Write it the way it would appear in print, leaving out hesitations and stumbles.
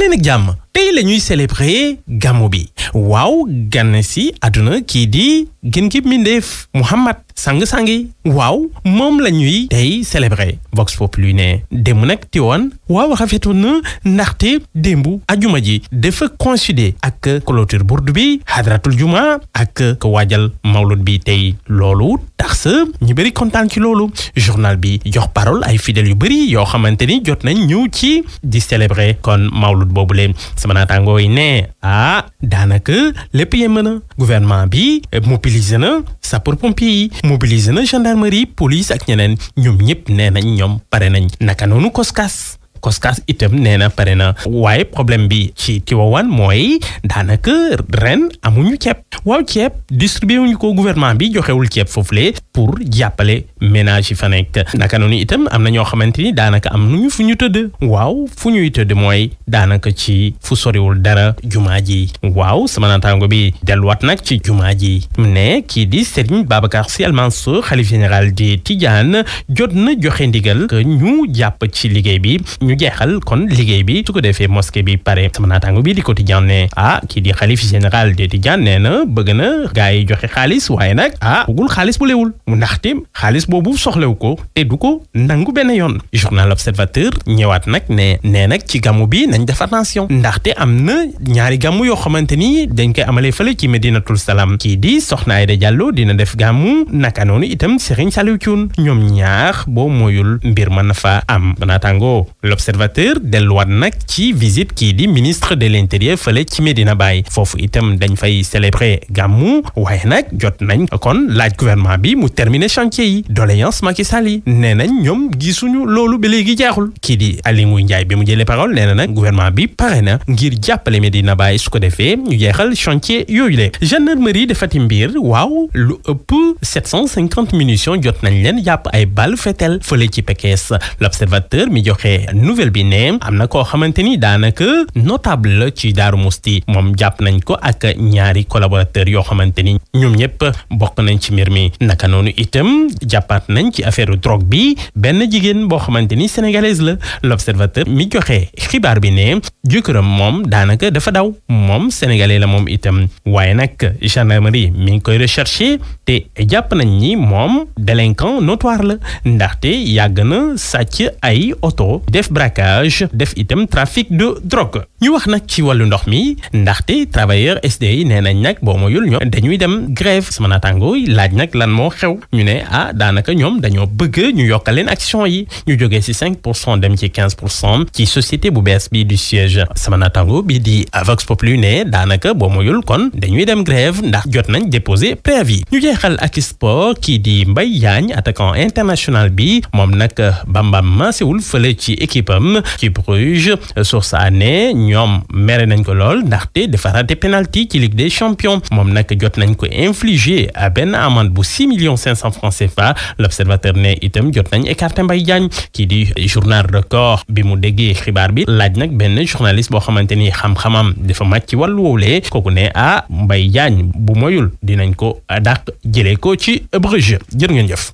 daleen ak jàmm tey la ñuy célébrer gàmmu bi waaw gan si àdduna kii di gën gi mbindeef Muhammad sang-sangi waaw moom la ñuy tey célébrer Vox Populi ne démb nag Tiwaawan waaw rafetoon na ndaxte démbu ajuma ji dafa coïncider ak clôture burdu bi hadratul juma ak ko waajal mawlud bi tey loolu tax sa ñu bëri kontaan ci loolu journal bi jox parole ay fidèles yu bëri yoo xamante ni jot nañ ñëw ci di célébrer kon mawlud boobule sama naataangoo yi ne daanaka lépp yemb na gouvernement bi mobilisé na sapeurs-pompiers yi mobilisé na gendarmerie police ak ñeneen ñoom ñëpp nee nañ ñoom pare nañ naka noonu Koskas itam nee na pare na waaye problème bi ci Tiwaawan mooy daanaka ren amuñu ceeb waaw ceeb distribué wuñu ko gouvernement bi joxewul ceeb foofule pour jàppale ménage yi fa nekk naka noonu itam am na ñoo xamante ni daanaka am nañu fu ñu tëdd waaw fu ñuy tëdd mooy daanaka ci fu soriwul dara jumaa ji waaw sama naataango bi delluwaat nag ci jumaa ji ne kii di Serigne Babacar Sy Al Mansour xalif général di Tidiane jot na joxe ndigal que ñu jàpp ci liggéey bi ñu jeexal kon liggéey bi su ko defee mosquée bi pare sama naataango bi di Quotidien ne kii di xalif général de Tidiane nee na bëgg na gaa yi joxe xaalis waaye nag bëggul xaalis bu leewul mu ndaxte xaalis boobu soxlewu ko te du ko nangu benn yoon journal Observateur ñëwaat nag nee nag ci gàmmu bi nañ def attention ndaxte am na ñaari gàmmu yoo xamante ni dañ koy amalee fële ci Medinatul Salaam kii di Soxna Aïda Diallo dina def gàmmu naka noonu itam Serigne Saliou Thioune ñoom ñaar boo mooyul mbir mën na fa am naataango L'Observateur delluwaat nag ci visite kii di ministre de l'intérieur fële ci Medina Baye foofu itam dañ fay célébrer gàmmu waaye nag jot nañ kon laaj gouvernement bi mu terminer chantier yi doléance Macky Sall yi nee nañ ñoom gisuñu loolu ba léegi jeexul kii di Aly Ngouille Ndiaye bi mu jëlee parole nee na nag gouvernement bi pare na ngir jàppale Medina Baye su ko defee ñu jeexal chantier yooyu le gendarmerie defati mbir waaw lu ëpp 750 munitions jot nañ leen jàpp ay balle fetel fële ci Pekes L'Observateur mi joxe nouvelle bi ne am na koo xamante ni daanaka notable la ci Daaru Musti moom jàpp nañ ko ak ñaari collaborateurs yoo xamante ni ñoom ñëpp bokk nañ ci mbir mi naka noonu itam jàppaat nañ ci affaire drogue bi benn jigéen boo xamante ni sénégalaise la L'Observateur mi joxe xibaar bi ne jëkkëram moom daanaka dafa daw moom sénégalais la moom itam waaye nag gendarmerie mi ngi koy recherché te jàpp nañ ni moom délinquant notoire la ndaxte yàgg na sàcc ay oto def braquage def itam trafic de drogue ñu wax nag ci wàllu ndox mi ndaxte travailleur SDE yi nee nañ nag boo moyul ñoom dañuy dem grève sama naataango laaj nag lan moo xew ñu ne daanaka ñoom dañoo bëgg ñu yokkal leen action yi ñu jógee ci 5% dem ci 15% ci société bu bees bi du siège sama naataango bi di Vox Populi ne daanaka boo moyul kon dañuy dem grève ndax jot nañ déposer préavis ñu jeexal ak sport kii di Mbaye Diagne attaquant international bi moom nag bambam masewul fële ci équipe am ci Bruges source ne ñoom mere nañ ko lool ndaxte dafa raté penalty ci Ligue des Champions moom nag jot nañ ko infliger à benn amende bu 6,5 francs CFA L'Observateur ne itam jot nañ écarté Mbaye Diagne kii di journal Record bi mu déggee xibaar bi laaj nag benn journaliste boo xamante ni xam-xamam dafa màcc ci wàllu woowule kooku ne Mbaye Diagne bu moyul dinañ ko dàq jëlee ko ci Bruges jërë ngeen jëf